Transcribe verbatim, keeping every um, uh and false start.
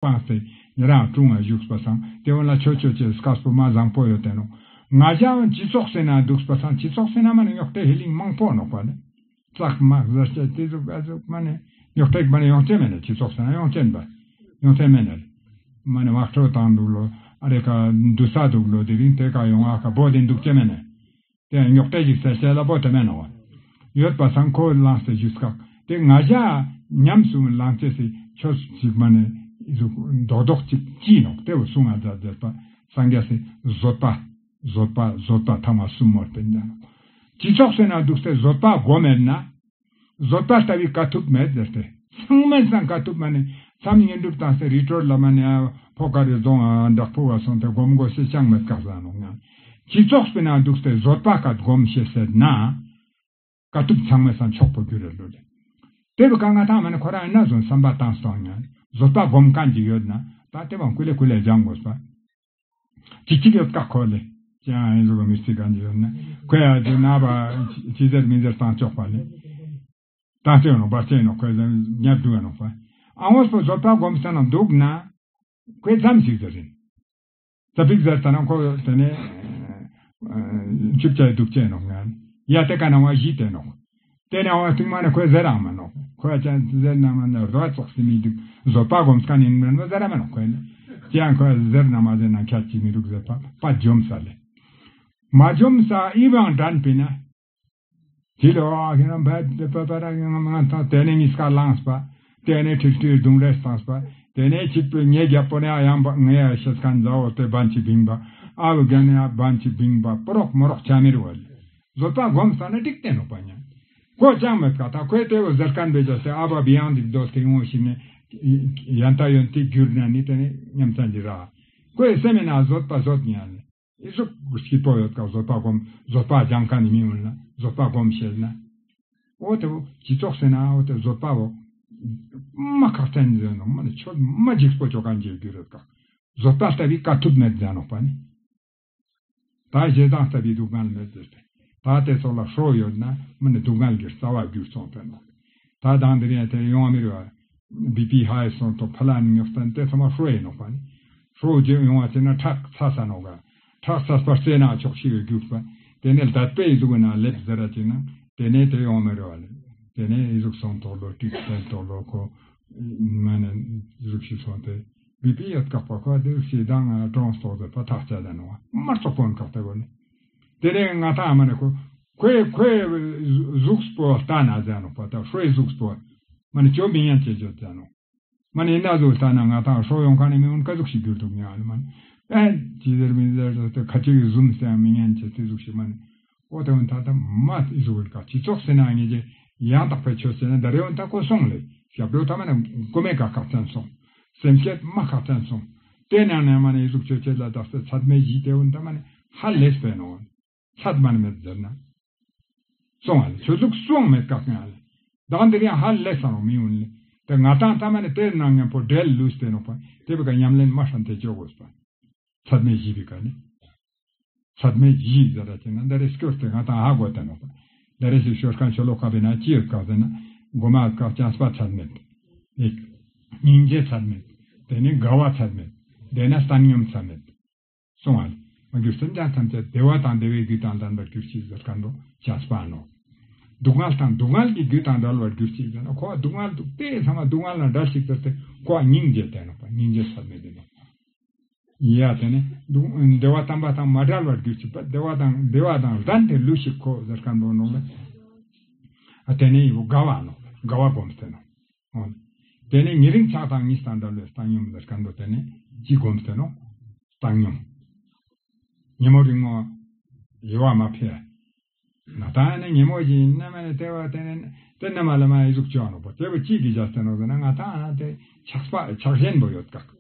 སྤངས་ཏེ་ཉེ་རང་དྲུང་ང་བཞུགས་པ་སང་དེ་འོན་ལ་ཆོས་ཆོས་ཅེས་སྐབས་པོ་མ་བཟང་པོ་ཡོད་དེ་ནོག། ང་ཞའང་སྤྱི་ཚོགས་ཟེར་ན་འདུག་པ་སང་སྤྱི་ཚོགས་ཟེར་ན་མ་ནི་ཉོག་ཏེ་ཧེ་ལིང་མང་པོ་ནོག་པ་ནི། ཙག་མ་ཟེར་ཅེས་དེ་ཟུག་ཨ་ཟུག་མ་ནི་ཉོག་ཏེ་མ་ནི་ཡོང་ཅེས་མེད་ནི། སྤྱི་ཚོགས་ཟེར་ན་ཡོང་ཅེས་པ་ཡོང་ཅེས་མེད་ནི། མ་ནི་བག་ཁྲོ་བཏང་འདུག་ལོ། ཨ་རེ་ཀ་འདུ་ས་འདུག་ལོ། དེ་རིང་དེ་ཀ་ཡོང་ཨ་ཀ་བོ་དེ་འདུག་ཅེས་མེད་ནི། དེ་ཉོག་ཏེ་ཞིག་ཟེར་ཅེས་ལ་བོ་དེ་མེད་ནོག། ཡོད་པ་སང་ཁོ་ལངས་ཏེ་ཞུས་སྐབས་དེ་ང་ཞ་ཉམས་སུ་ལངས་ཅེས་སི་ཆོས་ཞིག་མ་ནི་ཟུག་རྡོག་རྡོག་ཅིག་ཅི་ནོག། དེ་བོ་གསུང་ང་མཛད་མཛད་པ་སངས་རྒྱས་སི་བཟོད་པ། བཟོད་པ་བཟོད་པ་ཐ་མ་གསུམ་མོ་དེ་འདྲ་ནོག། སྤྱི་ཚོགས་ཟེར་ན་འདུག་སྟེ་བཟོད་པ་སྒོམ་མེད་ན། བཟོད་པ་ལྟ་བུའི་དཀའ་ཐུབ་མེད་ཟེར་ཏེ། ཚང་མའི་སང་དཀའ་ཐུབ་མ་ནི་མཚམས་བསྙེན་སྒྲུབ་བཏང་སྟེ་རི་ཁྲོད་ལ་མ་ནི་ཨ་ཕོ་ཁ་རི་རྫོང་ཨ་འབྲོག་ཕུག་བ་སོང་སྟེ་སྒོམ་དགོས་ཤེས་ཅང་མེད་ཀ་ཟ་ནོག་ཡང་། སྤྱི་ཚོགས་པའི་ནང་འདུག་སྟེ་བཟོད་པ་ཀ་སྒོམ་ཤེས་ཟེར་ན། དཀའ་ཐུབ་ཚང་མའི་སང་ཆོག་པོ་རྒྱུ་རེད་ལོ་ལེ། དེ་བོ་ཀ་ང་ཐང་མ་ནི་ཁོ་རང་ཡིན་ན་བཟོད་བསམ་པ་བཏང་སོང་ཡང་བཟོད་པ་སྒོམ་མཁན་ཅིག་ཡོད་ན་ད་དེ་བོ་ཀུ་ལེ་ཀུ་ལེ་སྦྱང་དགོས་པ། ཅིག་ཅིག་ཡོད་ཀ་ཁོ་ལེ། ཅི་ཡང་ཡིན་ཟུག་མི་རྩི་ག་འདི་ཡོད་ན། ཁོ་ཡ་ཅི་ན་བ་ཅི་ཟེར་མི་ཟེར་བཏང་ཆོག་པ་ལེ། བཏང་ཆོག་ནོག་བར་ཆད་ནོག་ཁོ་ཡ་ཉར་འདུག་ཡ་ནོག་པ། ཨ་ངོས་པོ་བཟོད་པ་སྒོམ་ས་ན་འདུག་ན། ཁོས་མཚམས་ཤིག་ཟེར་རིན། ཙ་པིག་ཟེར་ཙ་ན་ཁོ་དེ་ནས་ཆུབ་ཆ་འདུག་ཅེས་ནོག་ང་། ཡ་དེ་ཀ་ན་བ་ཞི་དེ་ནོག། དེ་ནས་འོ་ཐུང་མ་ནི་ཁོས་ཟེར་རང་མ་ནོག། ཁོས་ཅང་ཟེར་ན་མ་ནི་རྡོ་ཙོགས་སི་མི་འདུག། བཟོད་པ་སྒོམ་མཁན་ཡིན་མིན་བ་ཟེར་ར་མ་ནོག་ཁོས་ནི། ཅི་ཡང་ཁོས་ཟེར་ན་མ་ཟེར་ན་ཁྱད་ཅིག་མི་འདུག་ཟེར་པ་པ་འཇོམས་ས་ལེ། མ་འཇོམས་ས་ཨི་བང་དྲན་པས་ན། དེ་ལོ་ཨ་ཁྱེད་རང་བད་པ་པ་ར་ང་ང་ཐང་དེ་ནས་ཉིས་ཀ་ལངས་པ། དེ་ནས་ཁྲིལ་ཁྲིལ་རྡུང་རེས་བཏངས་པ། དེ་ནས་ཆིག་པོ་ངའི་རྒྱབ་པོ་ནས་ཨ་ཡང་བ་ངའི་ཨ་ཤེས་མཁན་མཛའ་བོ་དེ་བན་ཅིག་བིང་བ། ཨ་བུ་རྒན་ནས་ཨ་བན་ཅིག་བིང་བ་པོ་རོག་མོ་རོག་ཆ་མེར་བ་ལེ། བཟོད་པ་སྒོམ་ས་ན་འགྲིག་སྟེ་ནོག་པ་ཉན། ཁོ་ཅང་མེད་ཀ་ད་ཁོས་དེ་བོ་ཟེར་མཁན་བེ་ཇ་སེ་ཨ་བ་བི་ཡང་འགྲིག་དོ་སྟེ་ཡོང་ཞིག་ནས་ཡན་ཏ་ཡོན་ཏི་གྱུར་ན་ནི་དེ་ནས་ཉམས་ཚན་གྱི་ར། ཁོས་སེམས་ན་བཟོད་པ་བཟོད་ཉན་ལེ། ཨི་ཟུག་སྐྱིད་པོ་ཡོད་ཀ་བཟོད་པ་སྒོམ་བཟོད་པ་སྦྱང་མཁན་ནི་མི་ཡོང་ན་བཟོད་པ་སྒོམ་ཤེས་ན། འོ་དེ་བོ་སྤྱི་ཚོགས་ཟེར་ན་འོ་དེ་བཟོད་པ་བོ། མ་ཁག་ཅན་ཟེར་ནོག་མ་ནི་ཆོས་མ་འཇིགས་པོ་ཅོ་མཁན་གྱི་རྒྱུ་རེད་ཀ། བཟོད་པ་ལྟ་བུའི་དཀའ་ཐུབ་མེད་ཟེར་ནོག་པ་ནི། ད་ཞེ་སྡང་ལྟ་བུའི་སྡུག་བསྔལ་མེད་ཟེར་ཏེ། ད་དེ་ཚོགས་ལ་ཧྲོ་ཡོད་ན་མི་ནི་སྡུག་བསྔལ་གྱི་རྩ་བ་བསྒྱུར་སོང་སྟེ་ནོག། ད་དང་དེ་རིང་དེ་ཡོང་བ་མི་རུ་བ། བི་པི་ཧའི་སོང་དོ་ཕ་ལ་ནི་ཉོག་སྟན་དེ་ཚང་མ་ཧྲོ་ཡིན་ནོག་པ་ནི། ཧྲོ་རྗེ་ཡོང་བ་ཅེ་ན་ཁྲག་ཚ་ས་ནོག་ག། ཁྲག་ཚ་པ་རྩེ་ན་ཆོག་ཤི་བའི་རྒྱུག་པ། དེ་ནས་ལྡད་པའི་ལུགས་ན་ལེབ་ཟེར་ར་ཅེ་ན། དེ་ནས་དེ་ཡོང་མི་རུ་བ་ལེ། དེ་ནས་ཨི་ཟུག་སོང་དོ་ལོ་ཏིག་སྟན་དོ་ལོ་ཁོ། མ་ནི་ཟུག་ཤི་སོང་སྟེ། བི་པི་ཡོད་ཀག་པ་ཁོ་དེ་ཞེ་སྡང་ང་གྲོངས་ཏོག་ཏེ་པ་ཐག་བཅད་ད་ནོག་པ། མར་ཙོག་པོ་ཡིན་ཀག་ཏེ་བོ་ནི། དེ་རིང་ང་ཐང་མ་ནི་ཁོ། ཁོའི་ཁོའི་གཟུགས་པོ་ལྟ་ན་ཟེར་ནོག་པ་ད་ཧྲོའི་གཟུགས་པོ། མ་ནི་ཅོ་མི་ཉན་ཅེས་བརྗོད་ཟེར་ནོག། མ་ནི་ཡིན་ན་གཟུགས་ལྟ་ན་ང་ཐང་ཧྲོ་ཡོང་ཁ་ནི་མི་འོན་ཀ་ཟུག་ཞིག་གྱུར་འདུག་ཉག་ལ་མ་ནི། ཨེ་ཅི་ཟེར་མི་ཟེར་ཏེ་ཁ་ཅིག་གི་ཟུམ་སེ་མི་ཉན་ཅེས་ཏེ་ཟུག་ཞིག་མ་ནི། འོ་དེ་འོན་ད་ལྟ་མ་ཨི་ཟུག་གི་ཀ་སྤྱི་ཚོགས་ཟེར་ན་ངེས་ཀྱི་ཡང་དག་པའི་ཆོས་ཟེར་ན་ད་རེ་འོན་ད་ཀོ་སོང་ལེ། ཞབས་བྲོ་ད་མ་ནི་གོ་མེ་ཀ་ཁག་ཅན་སོང་། སེམས་བསྐྱེད་མ་ཁག་ཅན་སོང་། དེ་ནང་ནས་མ་ནི་ཨི་ཟུག་ཆོས་ཆེད་ལ་དག་སེ་ཚད་མེད་བཞི་དེ་འོན་ད་མ་ནི་ཧ་ལས་པས་ནོག། ཚད་མ་ནི་མེད་ཟེར་ན། སོང་ཨ་ལེ་ཆོས་ལུགས་སོང་མེད་ཀ་ཀ་ཨ་ལེ། ད་འདི་རིང་ཧ་ལས་ས་ནོག་མི་འོན་ལེ། དེ་ང་ཏང་ད་མ་ནི་དེ་ནང་ངན་པོ་འབྲེལ་ལུས་ཏེ་ནོག་པ། དེ་བི་ཀ་ཉམས་ལེན་མ་ཧྲན་ཏེ་ཅོ་དགོས་པ། ཚད་མེད་བཞི་བི་ཀ་ནི། ཚད་མེད་བཞི་ཟེར་ར་ཅེ་ན་ད་རེ་སྐྱོར་ཏེ་ང་ཏང་ཧ་གོ་ཏེ་ནོག་པ། ད་རེ་ཞིག་ཤོར་ཁན་ཤོ་ལོ་ཀ་བེ་ན་ཅི་ཡོད་ཀ་ཟེར་ན། གོ་མ་ཀ་བྱམས་པ་ཚད་མེད། སྙིང་རྗེ་ཚད་མེད། དེ་ནི་དགའ་བ་ཚད་མེད། དེ་ནི་བཏང་སྙོམས་ཚད་མེད། སོང་ཨ་ལེ། མ་གྱུར་སེམས་ཅན་ཐམས་ཅད་བདེ་བ་དང་བདེ་བའི་རྒྱུ་དང་ལྡན་པར་གྱུར་ཅིག་ཟེར་ཁན་བོ་བྱམས་པ་ནོག། སྡུག་བསྔལ་དང་སྡུག་བསྔལ་གྱི་རྒྱུ་དང་བྲལ་བར་གྱུར་ཅིག་ཟེར་ན་ཁོ་བ་སྡུག་བསྔལ་འདུག་སྟེ་ཚང་མ་སྡུག་བསྔལ་ན་བྲལ་ཅིག་ཟེར་ཏེ་ཁོ་བ་སྙིང་རྗེ་དེ་ནོག་པ། སྙིང་རྗེ་ཚད་མེད་དེ་ནོག། ཡ་དེ་ནི་སྡུག་བདེ་བ་དམ་པ་དང་མ་བྲལ་བར་གྱུར་ཅིག་པ། བདེ་བ་དང་བདེ་བ་དང་ལྡན་ཏེ་ལུས་ཤིག་ཁོ་ཟེར་ཁན་བོ་ནོག་ལེ། ཨ་དེ་ནི་ཡོ་དགའ་བ་ནོག། དགའ་བ་སྒོམ་སྟེ་ནོག། འོ། དེ་ནས་ཉེ་རིང་ཆགས་སྡང་གཉིས་དང་བྲལ་བའི་བཏང་སྙོམས་ཟེར་ཁན་བོ་དེ་ནས་ཅི་སྒོམ་སྟེ་ནོག། བཏང་སྙོམས། ཉེ་མོ་རིང་མོ་ཡོད་བ་མ་ཕེ། ང་ཏང་ནི་ཉེ་མོ་ཞིག་ཡིན་ན་མ་ནི་དེ་བ་དེ་ནས་དེ་ནས་མ་ལ་མ་ཨི་ཟུག་ཅོ་ནོག་པ། དེ་བ་ཅི་གི་བྱས་ཏེ་ནོག་ཟེར་ན་ང་ཏང་ན་དེ་ཆགས་པ་ཆགས་ཞེན་པོ་ཡོད་ཀག།